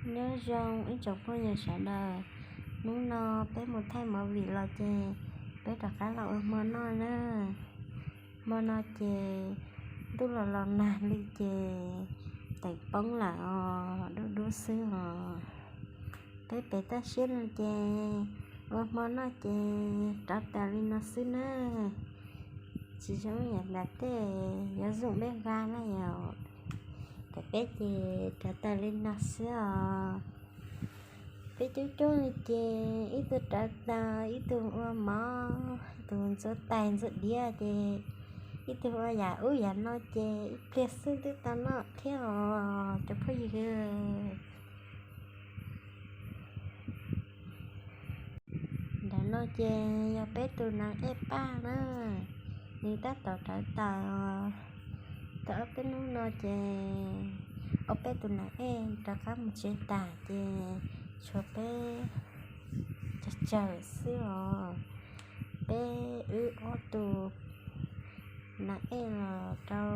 Nyob zoo ib tsoom phooj ywg sawv daws, hnub no peb mus thaij movie los ces peb rov qab los ua hmo noj na. Hmo no ces ntuj los los nag li ces teem poob lawm os, dub dub xwb os. Peb pem toj siab no ces ua hmo noj ces rauv taws li no xwb na. Tsis zoo yam nram tej yuav zoo peb nqa na yom. Pem peb ces rauv taws li no xwb os. Peb coob coob li ces ib tug rauv taws, ib tug ua mov, ib tug ntxuav tais ntxuav diav ces ib tug ua yam ub yam no ces ib pliag xwb twb tau noj thiab os cov phooj ywg. Ntawm no ces yog peb tus nas ej Paj na, nws tab tom rauv taws. Tau ob peb hnub no ces ob peb tus nas ej rov qab mus tsev tas ces tshuav peb tsawg tsawg xwb os. Peb wb ob tus nas ej los rau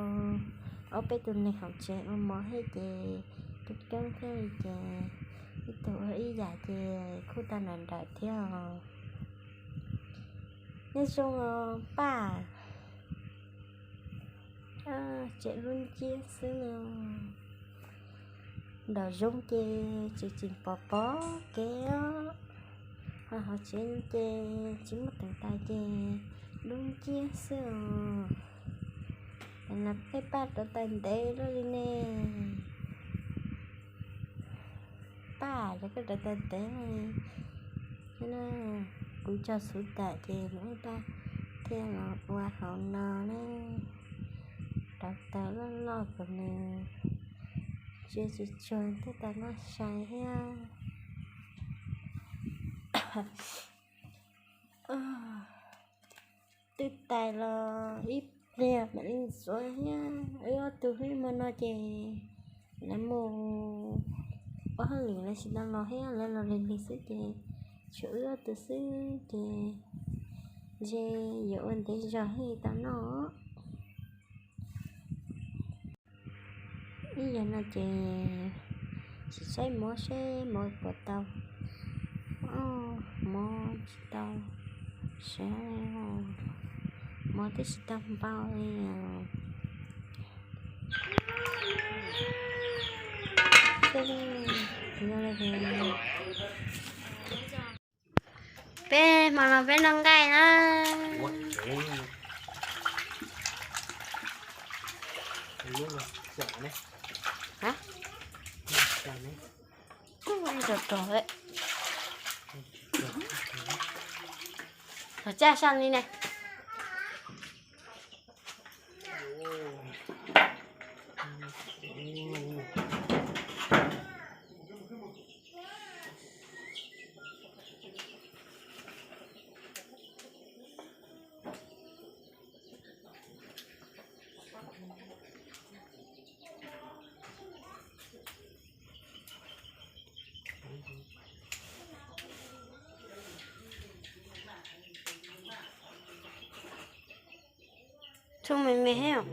ob peb tus neeg hauv tsev ua mov thiab ces coob coob thiab li ces ib tug ua ib yam ces kuj tau nrawm nrawm thiab os. Nyob zoo os Paj. Tsev lub nciab xwb no. Nraum zoov ces tseem tseem pom pom kev os, ho hauv tsev ces tsis muaj teev taws ces dub nciab xwb os. Tej no peb Paj rauv taws ntev luaj li ne. Paj, yog koj rauv taws ntev li, kuv cog xub tam ces nws thiaj los ua hauv no ne. Rauv taws loj loj kom nws tsis tsuag thiaj tau noj sai thiab. Twb tais los ib pliag mam li ntxuav thiab. Wb ob tug xwb, hmo no ces lawv mus ua hauj lwm lawv tsis tau los thiab, lawv los lig lig xwb ces tshuav wb ob tug xwb ces ntshe yuav ua ntev zog thiaj tau noj. Ib yam no ces tsis saib mov seb mov puas tau. Mov tsis tau, saib mov twb tsis tau npau li. Peb hmo no peb noj nqaij na. Rog rog, rog tsa sa li ne. Tshuav me me thiab.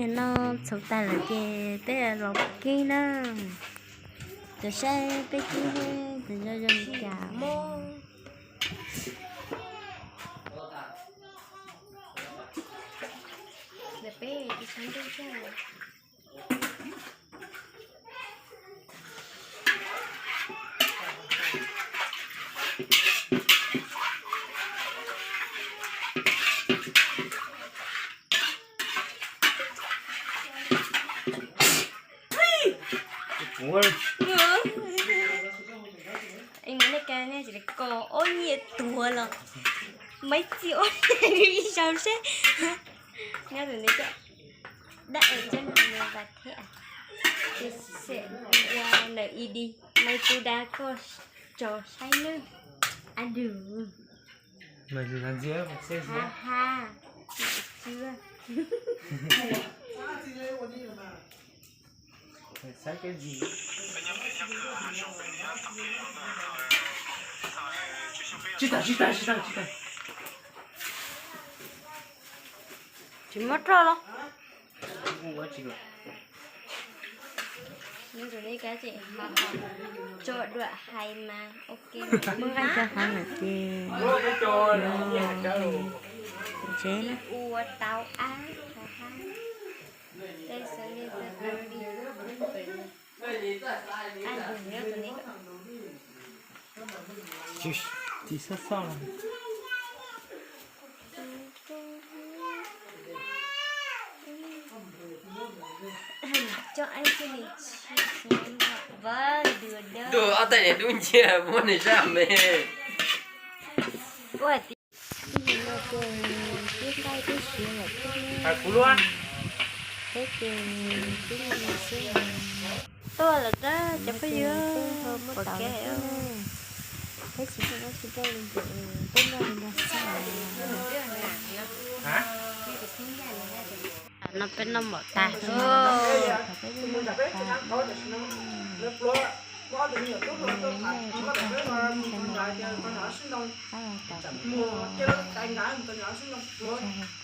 Yog no txhuv tas lawm ces peb los kib na. Cov saib peb kib, cov zoo zoo li cas. Peb ib sab ntuj thiab. Nej ka nej tsis li ko ob nyiaj tuag los, maiv txi ob nyiaj li sau seb. Nyob tus ntawd cov dab es cov nws vas thiab. Tus xem ua ntawm Đi đi, mày tu đa có trò sái nước. Á đù. Mày thì làm gì á, mày xem gì á? Ha ha. Chưa. Mày sái cái gì? Chết tao, chết tao, chết tao, chết tao. Tsis muab roj los? Ua tsis los. Nws tụi ni cái chị cho đuổi hay mà ok. Muab nqaij rau hauv lawm ces ua tau ab. Đây sẽ lên từ từ đi. Ai dùng nhớ tụi ni. Tsis xoj xoj los. Cho anh xin đi. Vâng, được đó. Dua ob tais niag dub nciab muab nws zaj me. Ua ti. Twb yog no ces twb nqaij twb siav lawm thiab ne. Hais kuv luaj. Peb ces twb nqaij xwb. Tuaj lawm tab cov phooj ywg, ho muab tau thiab ne. Peb tsis muaj dab tsi rau li ces peb noj li no xwb. No peb noj mom tas. Peb noj mom tas. Tab los tom kuv thiab os.